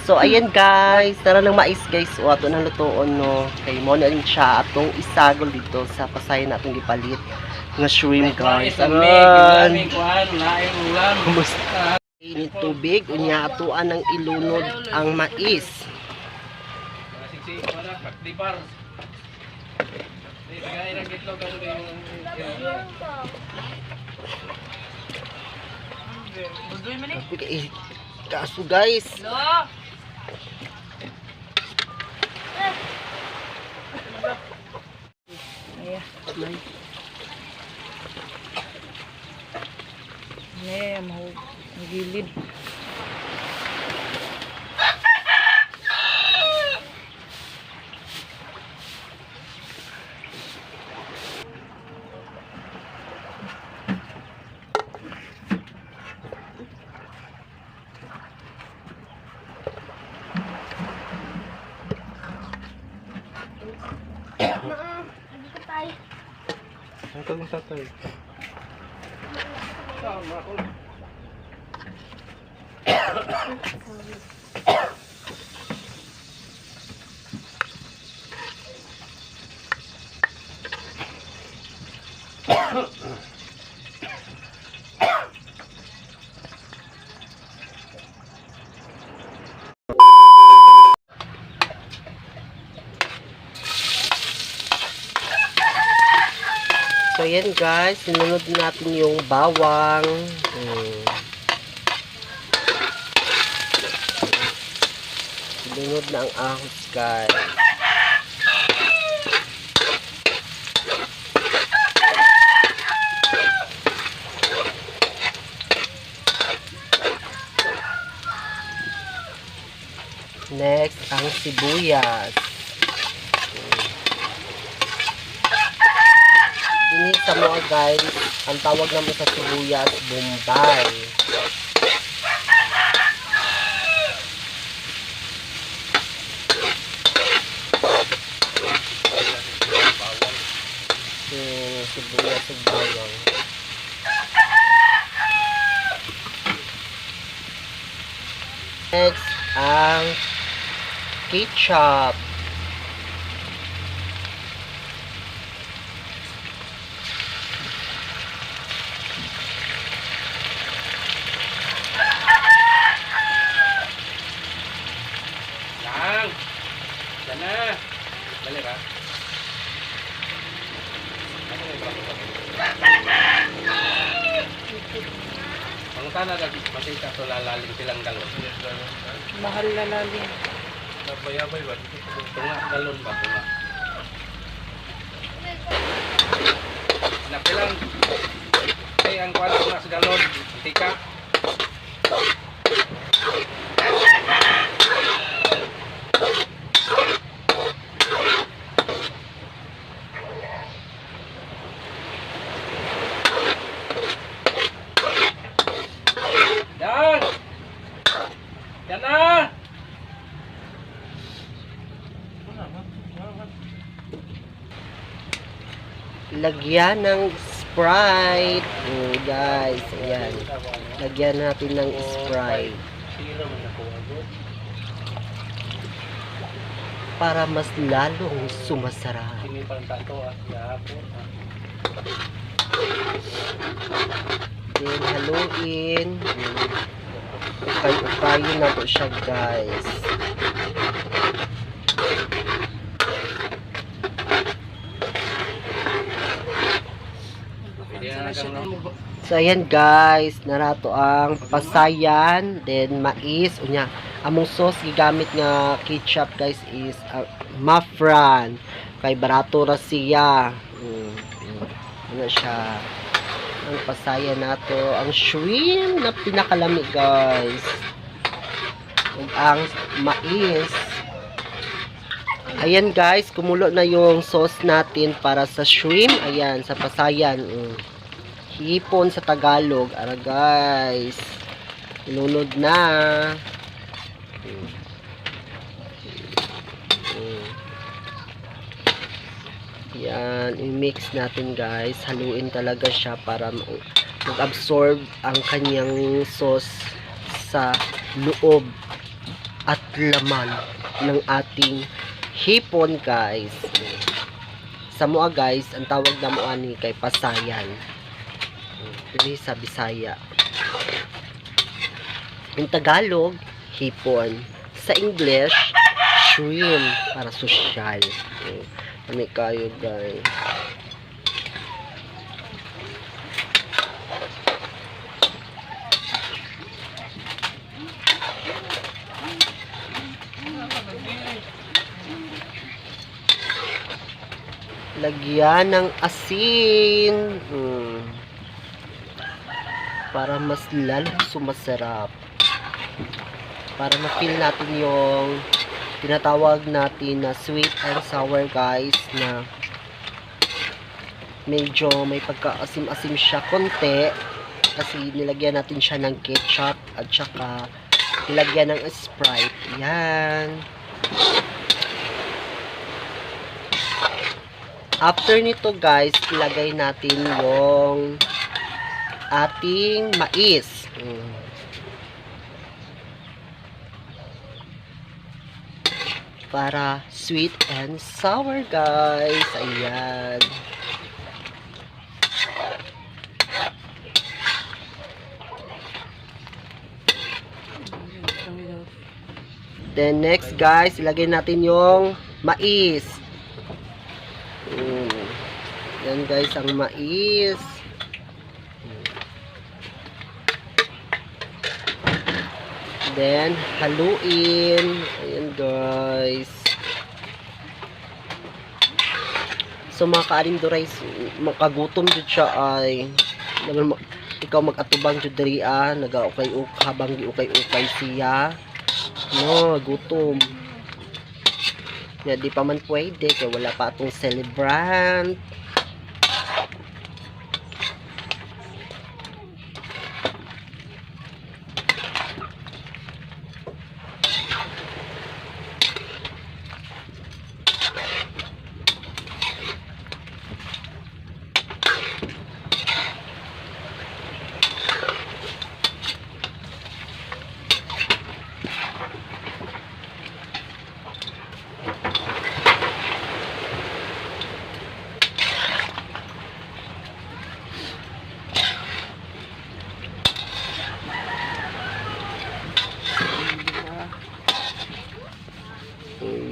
So ayan guys, tara ng mais guys. O ato nang lutoon no. Kay mo na siya atong isagol dito sa pasayan natong gipalit nga shrimp guys. Aran. Kumusta? Ini tubig unya atuan ng ilunod ang mais. Kaso guys. Mau gilid. Ito ng tatay. Tama ko. So ayan guys, sinunod natin yung bawang. Sinunod na ang ahos guys. Next, ang sibuyas. Sa mga guys, ang tawag naman sa sibuyas, bombay. Sibuyas at bawang. Next, ang ketchup. Sana. Dali ba? Pangutana lagi masih satu lalaling silang galon. Mahal lalalim. Nabay-abay ba? Tunga galon ba? Tunga. Napilang ay ang kuwan tunga sa galon. Tika. Yan na! Lagyan ng Sprite. Guys, ayan. Lagyan natin ng Sprite. Para mas lalong sumasarap. Then, haluin. Ukay-ukayin na po siya guys. So ayan guys, narato ang pasayan, then mais, unya among sauce gigamit nga ketchup guys is Mafran. Kay barato ra siya. Ano siya? Ang pasayan nato, ang shrimp na pinakalami guys. Ug ang mais. Ayan guys, kumulo na yung sauce natin para sa shrimp. Ayan, sa pasayan. Hipon sa Tagalog. Ara guys. Ilunod na. Yan, i-mix natin guys. Haluin talaga siya para mag-absorb ang kanyang sauce sa loob at laman ng ating hipon, guys. Sa mua, guys, ang tawag na mua ni kay pasayan. Dili sa Bisaya. In Tagalog, hipon. Sa English, shrimp para sosyal. Ano kayo, guys? Lagyan ng asin. Para mas lalong sumasarap. Para ma-feel natin yung tinatawag natin na sweet and sour, guys, na medyo may pagka-asim-asim siya konti kasi nilagyan natin siya ng ketchup at saka nilagyan ng Sprite. Yan. After nito, guys, ilagay natin yung ating mais. Para sweet and sour, guys. Ayan. Then next, guys, ilagay natin yung mais. Yan, guys, ang mais. Then haluin. Ayan, guys. So mga kaaring duray, makagutom jud siya ay ikaw mag-atubang jud diri nagaukay-ukay habang giukay-ukay siya. No, gutom. Ya, di pa man pwede kay wala pa atong celebrant.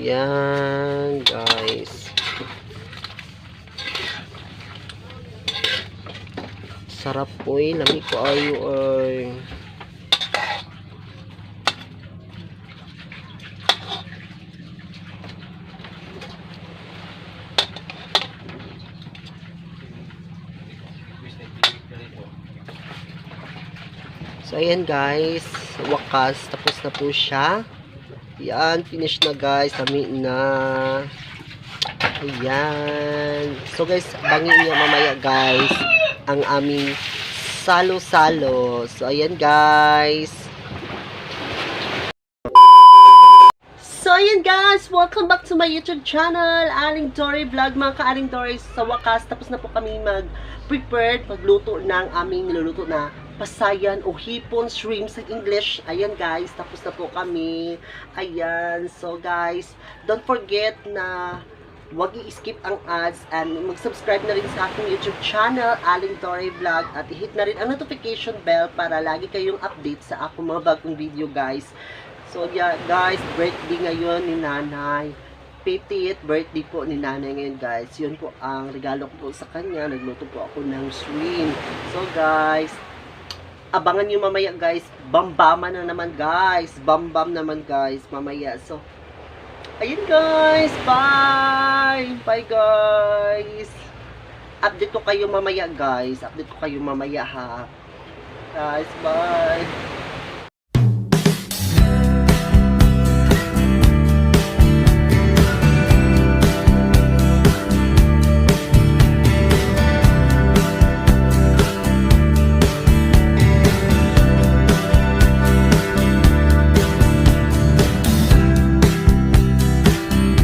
Yan, guys. Sarap po eh. Lami ko ayo ay. So, ayan, guys. Wakas. Tapos na po siya. Yan, finish na, guys. Lami na. Ayan. So, guys, bangin niya mamaya, guys, ang aming salo-salo. So, ayan, guys. So, ayan, guys. Welcome back to my YouTube channel. Aling Dory Vlog, mga ka-Aling Dory. Sa wakas, tapos na po kami mag-prepared, magluto ng aming niluluto na pasayan o hipon shrimp sa English. Ayan, guys, tapos na po kami. Ayan, so guys, don't forget na huwag i-skip ang ads and mag-subscribe na rin sa aking YouTube channel, Aling Dory Vlog, at i-hit na rin ang notification bell para lagi kayong update sa akong mga bagong video, guys. So yeah, guys, birthday ngayon ni Nanay. 50th birthday po ni Nanay ngayon, guys. Yun po ang regalo ko po sa kanya. Nagluto po ako ng shrimp. So guys, abangan nyo mamaya, guys. Bambama na naman, guys. Bambam naman, guys, mamaya. So, ayun, guys. Bye! Bye, guys. Update ko kayo mamaya, guys. Update ko kayo mamaya, ha. Guys, bye.